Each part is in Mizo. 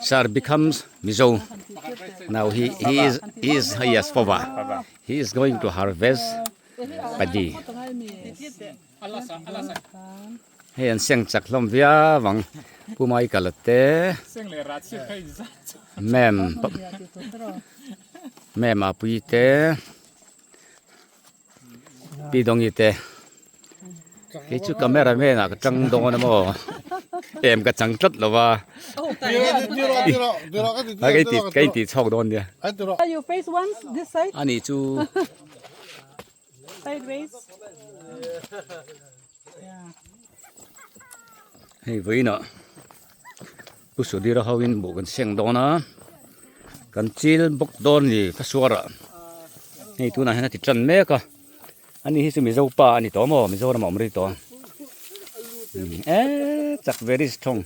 Sir becomes Mizo now he he is he is yes fova he is going to harvest paddy hei an seng chak hlawm viau ang Pu Michael-a te ma'am ma'am Apuii te. Pi Dawngi te kei chu camera man ah ka tang dawn a maw em ka chang tlat lo va ka intih chhawk dawn nia ani chu hei vawiinah Pu Sudhira ho in buh kan seng dawn a kan chil bawk dawn ni ka suar ah hei tunah hian a ti tan mek a ani hi chu Mizo pa a ni tawh maw Mizoram a awm rei tawh eee chak very strong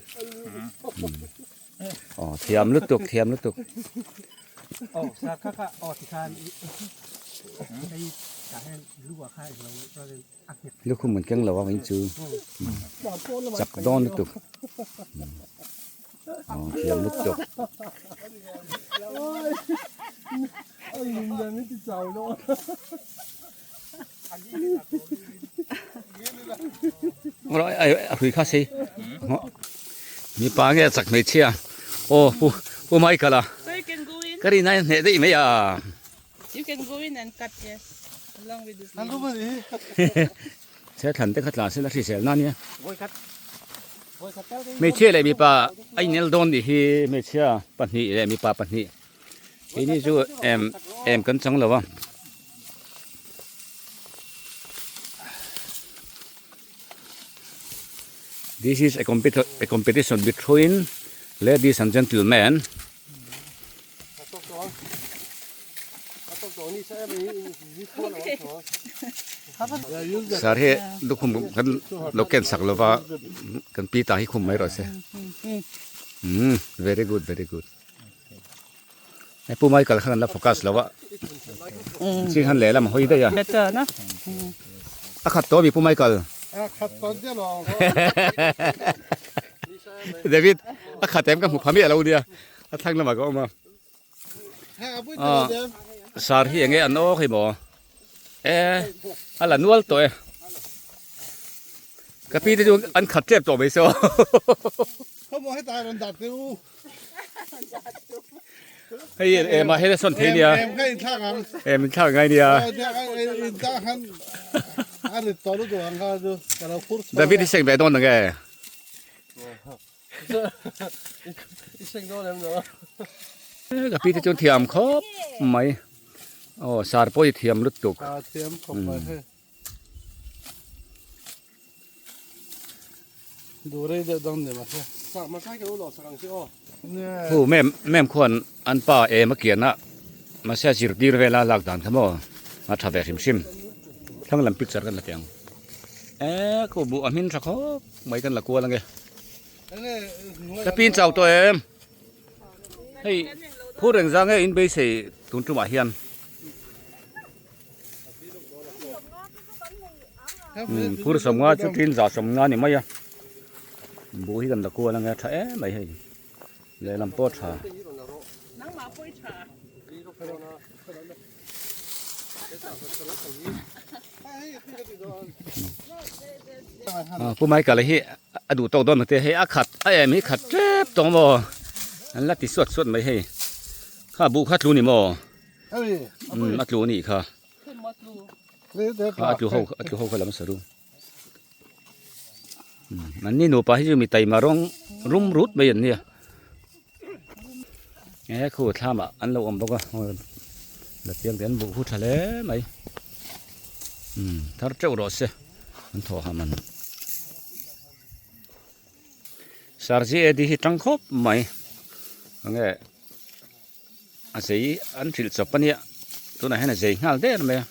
aw thiam lutuk thiam lutuk. Lukhum an keng lo ang in chu chak dawn lutuk aw thiam lutuk. A hrui kha sei mipa nge chak hmeichhia aw pu pu Michael a ka rin ai hneh daih mai a. You can go in and cut yes along with this lady. Che thlan te kha tla sela hrisel na nia. Hmeichhia leh mipa a inel dawn nih hi hmeichhia pahnih leh mipa pahnih. Keini chu em em kan chang lo a. This is a competition between ladies and gentlemen. Sir hi lukhum kan lo ken sak lova kan pi ta hi khum mai rawh se umm very good very good hei pu Michael khan an la focus lo a ching han lehlam a hawi daih a a khat tawh a mi pu Michael David a khat em ka hmu pha miah lo nia. A thlang lamah ka awm a. Ah, sar hi enge an awk hi maw? E, a la nual tawh e. Ka pi te chu an khat tep tawh mai se aw. Khawmaw heta rawn dat teh u. Hei em ah hian a sawn thei nia. Em kha inthlak ang. Em inthlak ngai nia. Inthlak khan a rit tawh lutuk ang kha chu ka lo phur chho. David hi seng ve dawn ang e. Ka pi te chuan thiam khawp mai aw sar pawh hi thiam lutuk thiam khawp mai hei duh rei deuh dang ni mahse hu mem mem khuan an pa em a kian a mahse a zirtir vel a lak dan kha maw a tha ve hrim hrim thlang lam picture kan la teh ang e khu buh a hmin tha khawp. Mai kan la kual ange. Ka pin chau tawh em. Hei phur reng zang nge in beisei tun tumah hian. Phur sawmnga chu tin za sawmnga ni mai a. Buh hi kan la kual ange tha em mai hei. Lehlam pawh tha. Pu Michael hi a duh tawk dawn mate hei a khat a em hi khat tep tawh maw an la ti suat suat mai hei kha buh kha tlu ni maw a tlu a nih kha a tlu ho a tlu ho kha lam saru an ni nupa hi chu mi taima rawng rum rut mai an nia. He khu thlam ah an lo awm bawk a la chiang te an buh hu tha hle mai umm thar teuh rawh se an thawh ham an sarji edi hi tang khawp mai enge a zei an hrilh chawp ania tunah hian a zei nghal der mai a.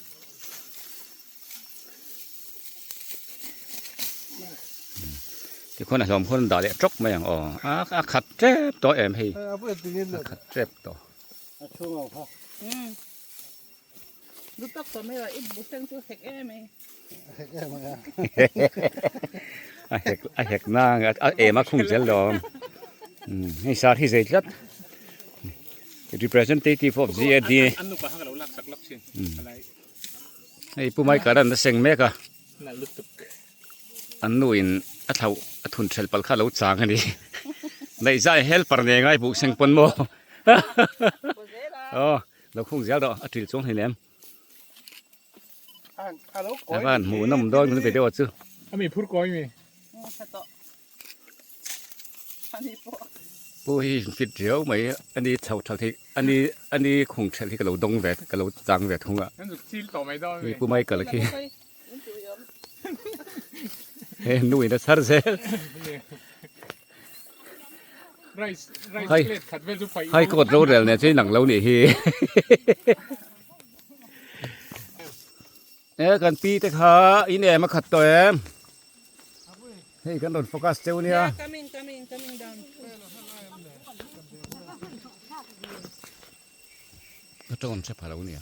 Tikhuan a hlawm khuan dah leh tawk mai ang aw a a khat tep tawh em hei a khat tep tawh. A hek a hek na a em a khung zel lo. Hei sar hi zei tlat representative of GAD hei pu mai karan a seng mek a an nu in a thlauh a thun thelh palh kha a lo chang a ni daih zai helper nei ngai buh seng pawn maw aw lo khung zel rawh a ṭil chuang hleinem. A van hmuh nawm dawn kan video chu. Ami phur kawi mi. Pu hi fit riau mai ani chho tha thei ani ani khung thelh hi ka lo dawng ve ka lo chang ve thung a. Hei pu Michael khi he nu in a chhar zel. Hai hai court rorel nen chuan inang lo nih hi. E kan pi te kha in em a khat tawh em hei kan rawn focus cheu nia coming coming coming down ka tawng hre pha lo nia.